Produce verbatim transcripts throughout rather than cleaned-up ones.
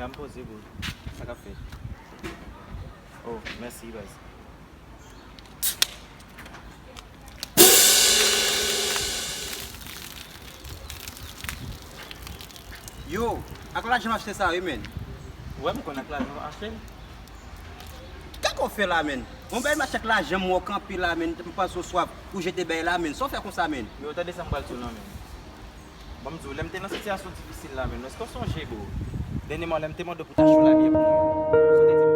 M poze, bro. Sa k ap fèt? Oh, mèsi, baz. Yo, ak lajan m achte sa, wi, men. Wè, m konn ak lajan m achte l. Kèk ou fè la, men. Yon bèl mache ak lajan m wè w kanpe la, men. M panse w swaf, ou jete bèy la, men. Sa w fè konsa, men? Yo, tande sa m pral di w lan, men. Ban m di w, lè m te nan sitiyasyon difisil la, men. Èske w sonje, bro? Dènyèman, lè m te mande w pou w ta achte yon labyè pou mwen. Sa w te di m?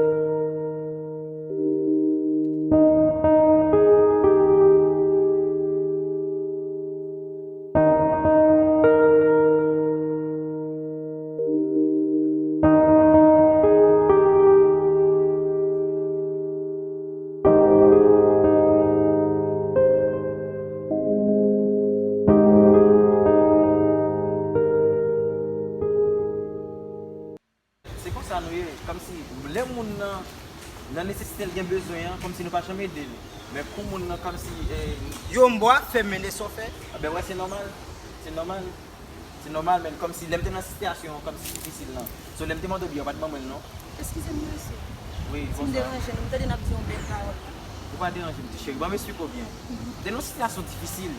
Se konsa nou ye, kòmsi lè moun nan nan nesesite, l gen bezwen an, kòmsi nou pa janm ede l. Men pou moun nan, kòmsi, eh, yo, m bò ap fè m, men e sa w fè? A ben wè, se nòmal. Se nòmal. Se nòmal, men kòmsi lè m te nan sitiyasyon kòmsi difisil lan. So, lè m te mande w byen, w pa t ban mwen l, non. Eskize m, mesye. Wi, si m deranje nou, m tande n ap di yon bèl pawòl la. Ou pa deranje m, ti cheri. Ban m esplike w byen. M te nan yon sitiyasyon difisil.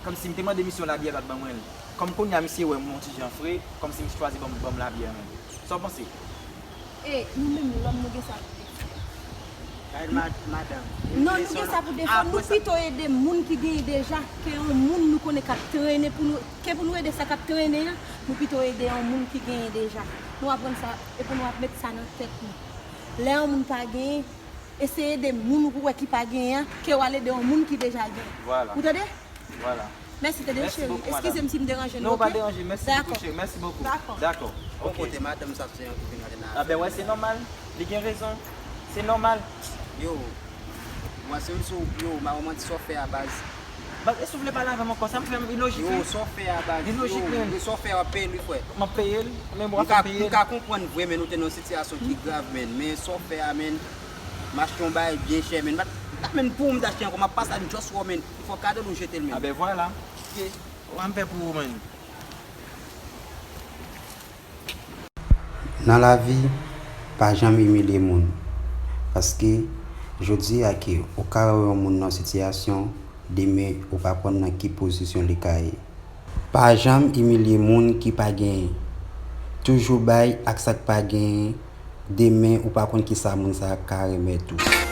Kòmsi m te mande misye yon labyè, l pa t ban mwen l. Kòm kounye a misye wè m yon ti jan fre, kòmsi misye chwazi ban m, ban m labyè, men. Sa w panse? E, nou menm lòm, nou gen sa pou defo. Kay mad-, madanm. Non, nou gen sa pou defo. Nou pito ede moun ki genyen deja ke yon moun nou konnen k ap trennen pou nou, ke pou nou ede sa k ap trennen an, nou pito ede yon moun ki genyen deja. Nou aprann sa, e pou nou ap met sa nan tèt nou. Lè yon moun pa genyen, eseye ede moun ou wè ki pa genyen an, ke w al ede yon moun ki deja genyen. Vwala. Ou tande? Vwala. Mèsi, tande, cheri. Eskize m si m deranje nou, oke? Non, pa deranje. Mèsi bokou, cheri. Mèsi bokou. Dakò. Dakò. Bon, kote madanm sa, se yon ki vin rale nan afè. A ben wè, se nòmal. Li gen rezon. Se nòmal. Yo, mwen se sou, yo, m a manti sa w fè a, baz. Baz, e si w vle pale avè m ankò, sa m fè m ilojik, wi. Yo, sa w fè a, baz. Ilojik, men. Yo, sa w fè a, w ap peye l, wi, frè. M ap peye l, men bon, m ap peye l. M ka konprann vre, men nou te nan yon sitiyasyon ki grav, men. Men sa w fè a, men. M achte yon bagay byen chè, men. M pa, m pa menm pou m t achte ankò, m ap pase a just wè, men. Fòk kado l ou jete l, men. A ben vwala. Ok. Wa m fè pou ou, men. Nan lavi, pa janm imilye moun. Paske, jodi a ke ou ka wè yon moun nan sitiyasyon, demen ou pa konn nan ki pozisyon li ka ye. Pa janm imilye moun ki pa genyen. Toujou bay ak sa k pa genyen, demen ou pa konn kisa moun sa a ka remèt ou.